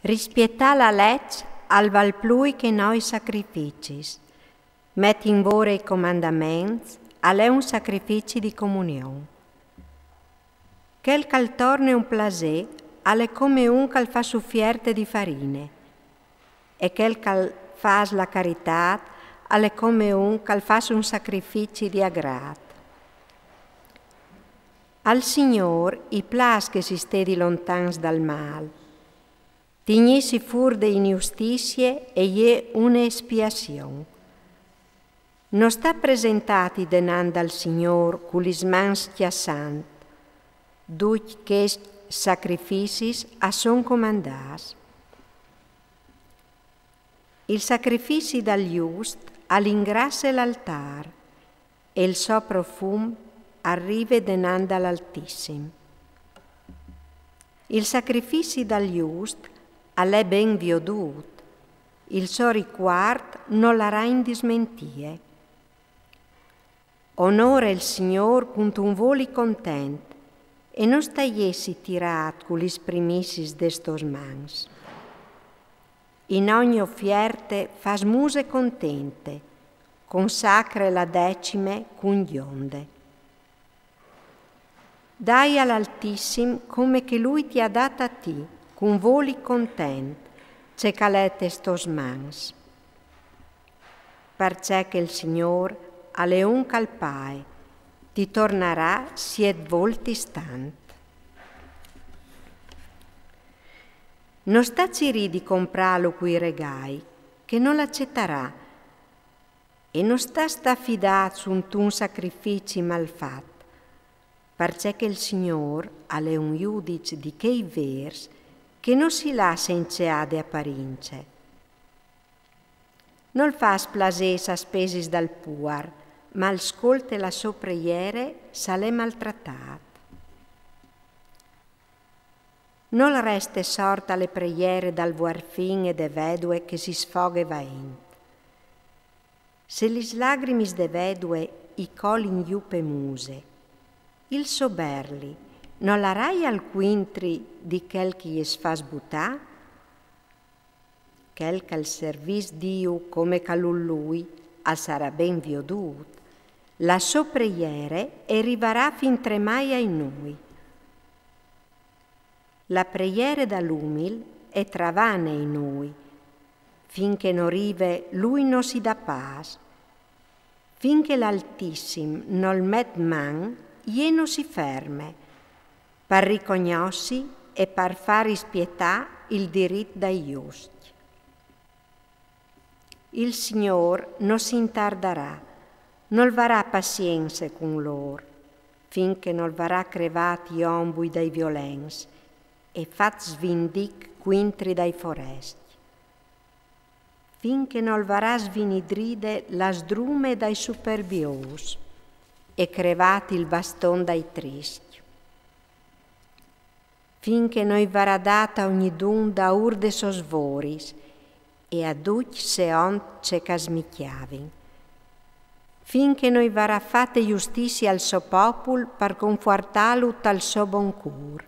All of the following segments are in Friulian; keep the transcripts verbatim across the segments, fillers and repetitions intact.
Rispietà la leç al val plui che no i sacrificis. Meti in vore i comandaments al è un sacrifici di comunion. Chel ch'al torne un plasè al è come un ch'al fâs ufierte di farine, e chel ch'al fâs la caritât al è come un ch'al fâs un sacrifici di agrât. Al Signôr i plâs che si stedi lontans dal mâl. Tignîsi fûr de injustizie e je une espiazion. No sta presentâti denant dal Signôr cu lis mans cjaçant. Ducj chescj sacrificis a son comandâts. Il sacrifici dal just al ingrasse l'altâr, e il so profum al rive denant dal Altissim. Il sacrifici dal just al è ben viodût, il so ricuart no larai in dismentie. Onore il Signôr cuntun voli content, e no sta jessi tirât cu lis primicis des tôs mans. In ogni ufierte fâs muse contente, consacre la decime cun gjonde. Dai al Altissim come che lui ti à dât a ti, cun voli content, ce ch'al è tes tôs mans. Parcè che il Signôr al è un ch'al pae, ti tornarà siet voltis tant. No sta cirî di comprâlu cui regâi, che no l'acetarà, e no sta stâ fidât suntun sacrifici mal fat, parcè che il Signôr al è un judiç di chei vêrs che no si lasse inceâ de aparince. Nol fâs plasê a spesis dal puar, ma al scolte la sô preiere s'al è maltratât. Nol reste sort a le preiere dal vuarfin e de vedue che si sfoghe vaint. Se lis lagrimis de vedue i colin jù pe muse, il so berli no larai alcuintri di chel che jes fâs butâ? Chel ch'al servìs Diu come ch'al ûl lui al sarà ben viodût. La sô preiere e rivarà fin tremai ai nûi. La preiere dal umil e travane ai nûi. Fin che no rive lui no si dà pâs. Fin che l'Altissim nol met man, jê no si ferme, par ricognossi e par fâ rispietâ il dirit dai juscj. Il Signôr no si intardarà, nol varà pazience cun lôr, fin che nol varà crevât i ombui dai violents e fat svindic cuintri dai forescj, fin che nol varà svinidride la sdrume dai superbiôs e crevât il baston dai triscj, fin che no i varà dât a ognidun daûr des sôs voris e a ducj seont ce ch'a smicjavin, fin che no i varà fate justizie al so popul par confuartâlu tal so bon cûr.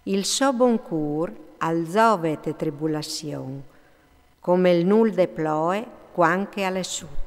Il so bon cûr al zove te tribulazion, come il nûl de ploe cuant che al è sut.